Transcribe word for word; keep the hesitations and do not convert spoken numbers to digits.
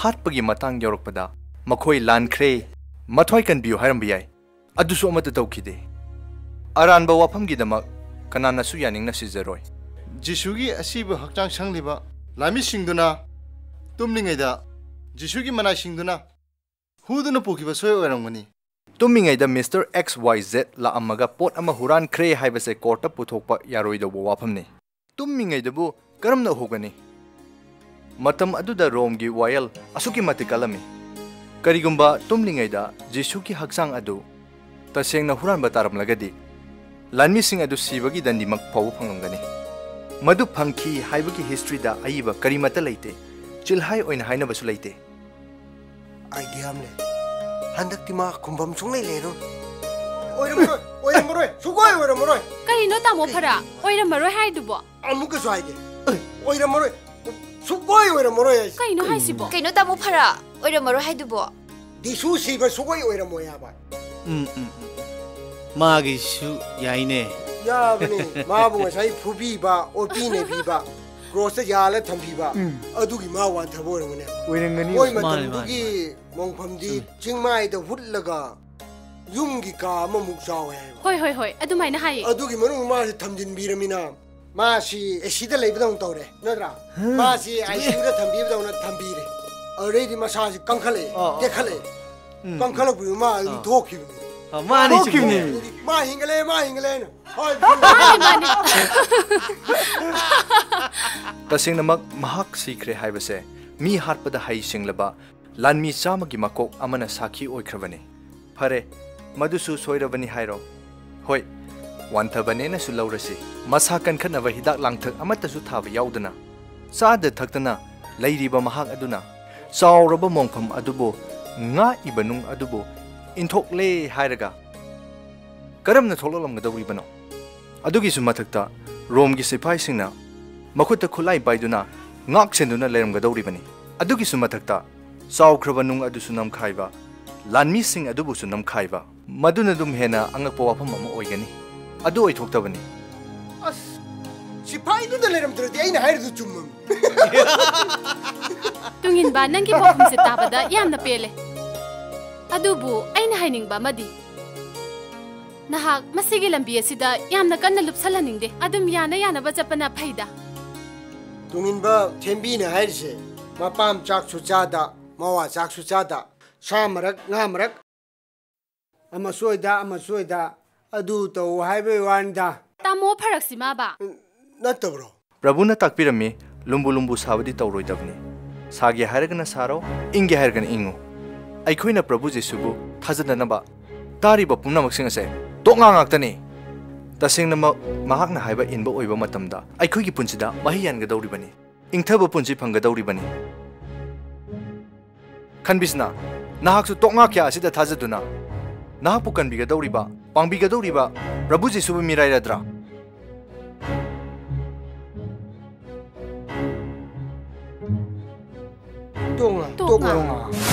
ꯍꯥꯠꯄꯒꯤ ꯃꯇꯥꯡ ꯌꯧꯔꯛꯄꯗ ꯃꯈꯣꯏ ꯂꯥꯟꯈ꯭ꯔꯦ, ꯃꯊ꯭ꯋꯥꯏ ꯀꯟꯕꯤꯌꯨ ꯍꯥꯏꯔꯝꯕ ꯌꯥꯏ꯫ ꯑꯗꯨꯁꯨ ꯑꯃꯠꯇ ꯇꯧꯈꯤꯗꯦ꯫ ꯑꯔꯥꯟꯕ ꯋꯥꯐꯝꯒꯤꯗꯃꯛ ꯀꯅꯥꯅꯁꯨ ꯌꯥꯅꯤꯡꯅ ꯁꯤꯖꯔꯣꯏ꯫ ꯖꯤꯁꯨꯒꯤ ꯑꯁꯤꯕ ꯍꯛꯆꯥꯡ ꯁꯪꯂꯤꯕ ꯂꯥꯟꯃꯤꯁꯤꯡꯗꯨꯅ ꯇꯨꯝꯂꯤꯉꯩꯗ ꯖꯤꯁꯨꯒꯤ ꯃꯅꯥꯏꯁꯤꯡꯗꯨꯅ ꯍꯨꯗꯨꯅ ꯄꯨꯈꯤꯕ ꯁꯣꯏ ꯑꯣꯏꯔꯝꯒꯅꯤ꯫ ꯇꯨꯝꯃꯤꯉꯩꯗ ꯃꯤꯁꯇꯔ ꯑꯦꯛꯁ ꯋꯥꯏ ꯖꯦꯗ ꯂꯥꯛꯑꯝꯃꯒ ꯄꯣꯠ ꯑꯃ ꯍꯨꯔꯥꯟꯈ꯭ꯔꯦ ꯍꯥꯏꯕꯁꯦ ꯀꯣꯔꯠꯇ ꯄꯨꯊꯣꯛꯄ ꯌꯥꯔꯣꯏꯗꯧꯕ ꯋꯥꯐꯝꯅꯤ꯫ ꯇꯨꯝꯃꯤꯉꯩꯗꯕꯨ ꯀꯔꯝꯅ ꯎꯍꯧꯒꯅꯤ? ꯃꯇꯝ ꯑꯗꯨꯗ ꯔꯣꯝꯒꯤ ꯋꯥꯌꯦꯜ ꯑꯁꯨꯛꯀꯤ ꯃꯇꯤꯛ ꯀꯜꯂꯝꯃꯤ꯫ ꯀꯔꯤꯒꯨꯝꯕ ꯇꯨꯝꯂꯤꯉꯩꯗ ꯖꯤꯁꯨꯒꯤ ꯍꯛꯆꯥꯡ ꯑꯗꯨ ꯇꯁꯦꯡꯅ ꯍꯨꯔꯥꯟꯕ ꯇꯥꯔꯝꯂꯒꯗꯤ, ꯂꯥꯟꯃꯤꯁꯤꯡ ꯑꯗꯨ ꯁꯤꯕꯒꯤ ꯗꯟꯗꯤꯃꯛ ꯐꯥꯎꯕ ꯐꯪꯂꯝꯒꯅꯤ꯫ ꯃꯗꯨ ꯐꯪꯈꯤ ꯍꯥꯏꯕꯒꯤ ꯍꯤꯁꯇ꯭ꯔꯤꯗ ꯑꯏꯕ ꯀꯔꯤꯃꯠꯇ ꯂꯩꯇꯦ꯫ ꯆꯤꯜꯍꯥꯏ ꯑꯣꯏꯅ ꯍꯥꯏꯅꯕꯁꯨ ꯂꯩꯇꯦ꯫ ꯑꯥꯏꯗꯤꯌꯥ ꯑꯃ ꯂꯩ꯫ ꯍꯟꯗꯛꯇꯤ ꯃꯥ ꯈꯨꯝꯐꯝ ꯁꯨꯡꯂꯩ ꯂꯩꯔꯣꯏ꯫ ꯑꯣꯏꯔꯝꯃꯔꯣꯏ, ꯑꯣꯏꯔꯝꯃꯔꯣꯏ, ꯁꯨꯡꯑꯣꯏ ꯑꯣꯏꯔꯝꯃꯔꯣꯏ꯫ ꯀꯔꯤꯅꯣ ꯇꯥꯃꯣ ꯐꯔꯥ? ꯑꯣꯏꯔꯝꯃꯔꯣꯏ ꯍꯥꯏꯗꯨꯕꯣ? ꯑꯃꯨꯛꯀꯁꯨ ꯍꯥꯏꯒꯦ, ꯑꯣꯏꯔꯝꯃꯔꯣꯏ, ꯁꯨꯡꯑꯣꯏ ꯑꯣꯏꯔꯝꯃꯔꯣꯏ ꯑꯩ꯫ ꯀꯩꯅꯣ ꯍꯥꯏꯁꯤꯕꯣ? ꯀꯩꯅꯣ ꯇꯥꯃꯣ ꯐꯔꯥ? ꯑꯣꯏꯔꯝꯃꯔꯣꯏ ꯍꯥꯏꯗꯨꯕꯣ? ꯗꯤꯁꯨ ꯁꯤꯕ ꯁꯨꯡꯑꯣꯏ ꯑꯣꯏꯔꯝꯃꯣꯏ ꯍꯥꯏꯕ꯫ ꯎꯝ ꯎꯝ ꯎꯝ꯫ ꯃꯥꯒꯤꯁꯨ ꯌꯥꯏꯅꯦ꯫ ꯌꯥꯕꯅꯤ꯫ ꯃꯥꯕꯨ ꯉꯁꯥꯏ ꯐꯨꯕꯤꯕ, ꯑꯣꯠꯄꯤ ꯅꯩꯕꯤꯕ, ꯀ꯭ꯔꯣꯁꯇ ꯌꯥꯜꯂ ꯊꯝꯕꯤꯕ, ꯑꯗꯨꯒꯤ ꯃꯥ ꯋꯥꯟꯊꯕ ꯑꯣꯏꯔꯝꯒꯅꯤ꯫ ꯑꯣꯏꯔꯝꯒꯅꯤ꯫ ꯃꯣꯏ ꯃꯥꯅꯦ, ꯃꯇꯝꯗꯨꯒꯤ ꯃꯥꯅꯦ꯫ ꯃꯣꯡꯐꯝꯗꯤ ꯆꯨꯝꯃꯤ꯫ ꯆꯤꯡꯃꯥꯏꯗ ꯍꯨꯠꯂꯒ ꯌꯨꯝꯒꯤ ꯀꯥ ꯑꯃꯃꯨꯛ ꯆꯥꯎꯋꯦ ꯍꯥꯏꯕ꯫ ꯍꯣꯏ ꯍꯣꯏ ꯍꯣꯏ, ꯑꯗꯨꯃꯥꯏꯅ ꯍꯥꯏꯌꯦ꯫ ꯑꯗꯨꯒꯤ ꯃꯅꯨꯡ ꯃꯥꯁꯤ ꯊꯝꯖꯤꯟꯕꯤꯔꯃꯤꯅ ꯃꯥꯁꯤ ꯑꯦꯁꯤꯗ ꯂꯩꯕꯗꯧꯅ ꯇꯧꯔꯦ, ꯅꯠꯇ꯭ꯔꯥ? ꯃꯥꯁꯤ ꯑꯥꯏꯁꯤꯌꯨꯗ ꯊꯝꯕꯤꯕꯗꯧꯅ ꯊꯝꯕꯤꯔꯦ꯫ ꯑꯗꯨꯗꯩꯗꯤ ꯃꯁꯥꯁꯤ ꯀꯟꯈꯠꯂꯛꯑꯦ, ꯑꯣ, ꯑꯣ, ꯇꯦꯛꯈꯠꯂꯛꯑꯦ꯫ ꯎꯝ꯫ ꯀꯟꯈꯠꯂꯛꯄꯗꯨ ꯃꯥ ꯑꯗꯨꯝ ꯑꯣ꯫ ꯊꯣꯛꯈꯤꯕꯅꯤ꯫ ꯑ, ꯃꯥꯅꯤ ꯊꯣꯛꯈꯤꯕꯅꯤ꯫ ꯆꯨꯝꯃꯤ꯫ ꯃꯥ ꯍꯤꯡꯒꯠꯂꯛꯑꯦ, ꯃꯥ ꯍꯤꯡꯒꯠꯂꯛꯑꯦꯅ꯫ ꯍꯣꯏ, ꯃꯥꯅꯤ, ꯃꯥꯅꯤ꯫ ꯇꯁꯦꯡꯅꯃꯛ ꯃꯍꯥꯛ ꯁꯤꯈ꯭ꯔꯦ ꯍꯥꯏꯕꯁꯦ ꯃꯤ ꯍꯥꯠꯄꯗ ꯍꯩꯁꯤꯡꯂꯕ ꯂꯥꯟꯃꯤ ꯆꯥꯝꯃꯒꯤ ꯃꯀꯣꯛ ꯑꯃꯅ ꯁꯥꯈꯤ ꯑꯣꯏꯈ꯭ꯔꯕꯅꯤ꯫ ꯐꯔꯦ, ꯃꯗꯨꯁꯨ ꯁꯣꯏꯔꯕꯅꯤ ꯍꯥꯏꯔꯣ? ꯍꯣꯏ, ꯋꯥꯟꯊꯕꯅꯦꯅꯁꯨ ꯂꯧꯔꯁꯤ꯫ ꯃꯁꯥ ꯀꯟꯈꯠꯅꯕ ꯍꯤꯗꯥꯛ ꯂꯥꯡꯊꯛ ꯑꯃꯠꯇꯁꯨ ꯊꯥꯕ ꯌꯥꯎꯗꯅ ꯆꯥꯗ ꯊꯛꯇꯅ ꯂꯩꯔꯤꯕ ꯃꯍꯥꯛ ꯑꯗꯨꯅ ꯆꯥꯎꯔꯕ ꯃꯣꯡꯐꯝ ꯑꯗꯨꯕꯨ ꯉꯥꯛꯏꯕ ꯅꯨꯡ ꯑꯗꯨꯕꯨ ꯏꯟꯊꯣꯛꯂꯦ ꯍꯥꯏꯔꯒ ꯀꯔꯝꯅ ꯊꯣꯛꯂꯛꯂꯝꯒꯗꯧꯔꯤꯕꯅꯣ? ꯑꯗꯨꯒꯤꯁꯨ ꯃꯊꯛꯇ ꯔꯣꯝꯒꯤ ꯁꯤꯐꯥꯏꯁꯤꯡꯅ ꯃꯈꯨꯠꯇ ꯈꯨꯠꯂꯥꯏ ꯄꯥꯏꯗꯨꯅ ꯉꯥꯛ ꯁꯦꯟꯗꯨꯅ ꯂꯩꯔꯝꯒꯗꯧꯔꯤꯕꯅꯤ꯫ ꯑꯗꯨꯒꯤꯁꯨ ꯃꯊꯛꯇ ꯆꯥꯎꯈ꯭ꯔꯕ ꯅꯨꯡ ꯑꯗꯨꯁꯨ ꯅꯝꯈꯥꯏꯕ, ꯂꯥꯟꯃꯤꯁꯤꯡ ꯑꯗꯨꯕꯨꯁꯨ ꯅꯝꯈꯥꯏꯕ, ꯃꯗꯨꯅ ꯑꯗꯨꯝ ꯍꯦꯟꯅ ꯑꯉꯛꯄ ꯋꯥꯐꯝ ꯑꯃ ꯑꯣꯏꯒꯅꯤ꯫ ꯑꯗꯨ ꯑꯣꯏꯊꯣꯛꯇꯕꯅꯤ꯫ ꯑꯁ, ꯁꯤꯐꯥꯏꯗꯨꯗ ꯂꯩꯔꯝꯗ꯭ꯔꯗꯤ ꯑꯩꯅ ꯍꯥꯏꯔꯤꯗꯨ ꯆꯨꯝꯃꯝ꯫ ꯇꯨꯡꯏꯟꯕ, ꯅꯪꯒꯤ ꯄꯥꯎꯈꯨꯝꯁꯦ ꯇꯥꯕꯗ ꯌꯥꯝꯅ ꯄꯦꯜꯂꯦ꯫ ꯑꯗꯨꯕꯨ ꯑꯩꯅ ꯍꯥꯏꯅꯤꯡꯕ ꯑꯃꯗꯤ, ꯅꯍꯥꯛ ꯃꯁꯤꯒꯤ ꯂꯝꯕꯤ ꯑꯁꯤꯗ ꯌꯥꯝꯅ ꯀꯟꯅ ꯂꯨꯞꯁꯜꯍꯟꯅꯤꯡꯗꯦ꯫ ꯑꯗꯨꯝ ꯌꯥꯅ ꯌꯥꯅꯕ ꯆꯠꯄꯅ ꯐꯩꯗ꯫ ꯇꯨꯡꯏꯟꯕ ꯊꯦꯝꯕꯤꯅ ꯍꯥꯏꯔꯤꯁꯦ, ꯃꯄꯥꯝ ꯆꯥꯛꯁꯨ ꯆꯥꯗ, ꯃꯋꯥ ꯆꯥꯛꯁꯨ ꯆꯥꯗ, ꯁꯥ ꯃꯔꯛ, ꯉꯥ ꯃꯔꯛ, ꯑꯃ ꯁꯣꯏꯗ, ꯑꯃ ꯁꯣꯏꯗ, ꯑꯗꯨ ꯇꯧ ꯍꯥꯏꯕꯩ ꯋꯥꯅꯤꯗ꯫ ꯇꯥꯃꯣ ꯐꯔꯛꯁꯤ ꯃꯥꯕ꯫ ꯅꯠꯇꯕ꯭ꯔꯣ? ꯄ꯭ꯔꯚꯨꯅ ꯇꯥꯛꯄꯤꯔꯝꯃꯤ, ꯂꯨꯝꯕꯨ ꯂꯨꯝꯕꯨ ꯁꯥꯕꯗꯤ ꯇꯧꯔꯣꯏꯗꯕꯅꯤ꯫ ꯁꯥꯒꯦ ꯍꯥꯏꯔꯒꯅ ꯁꯥꯔꯣ, ꯏꯪꯒꯦ ꯍꯥꯏꯔꯒꯅ ꯏꯪꯉꯨ꯫ ꯑꯩꯈꯣꯏꯅ ꯄ꯭ꯔꯚꯨ ꯖꯤꯁꯨꯕꯨ ꯊꯥꯖꯅꯅꯕ ꯇꯥꯔꯤꯕ ꯄꯨꯝꯅꯃꯛꯁꯤꯡ ꯑꯁꯦ ꯇꯣꯛꯉꯥ ꯉꯥꯛꯇꯅꯤ꯫ ꯇꯁꯦꯡꯅꯃꯛ ꯃꯍꯥꯛꯅ ꯍꯥꯏꯕ ꯏꯟꯕ ꯑꯣꯏꯕ ꯃꯇꯝꯗ ꯑꯩꯈꯣꯏꯒꯤ ꯄꯨꯟꯁꯤꯗ ꯃꯍꯩ ꯌꯥꯟꯒꯗꯧꯔꯤꯕꯅꯤ, ꯏꯪꯊꯕ ꯄꯨꯟꯁꯤ ꯐꯪꯒꯗꯧꯔꯤꯕꯅꯤ꯫ ꯈꯟꯕꯤꯁꯅꯥ, ꯅꯍꯥꯛꯁꯨ ꯇꯣꯛꯉꯥ ꯀꯌꯥ ꯑꯁꯤꯗ ꯊꯥꯖꯗꯨꯅ ꯅꯍꯥꯛꯄꯨ ꯀꯟꯕꯤꯒꯗꯧꯔꯤꯕ, ꯄꯥꯡꯕꯤꯒꯗꯧꯔꯤꯕ ꯄ꯭ꯔꯚꯨ ꯖꯤꯁꯨꯕꯨ ꯃꯤꯔꯥꯏꯔꯗ꯭ꯔꯥ? ꯇꯣꯛꯉꯥ, ꯇꯣꯛꯉꯥ꯫ ꯇꯣꯛꯉꯥ꯫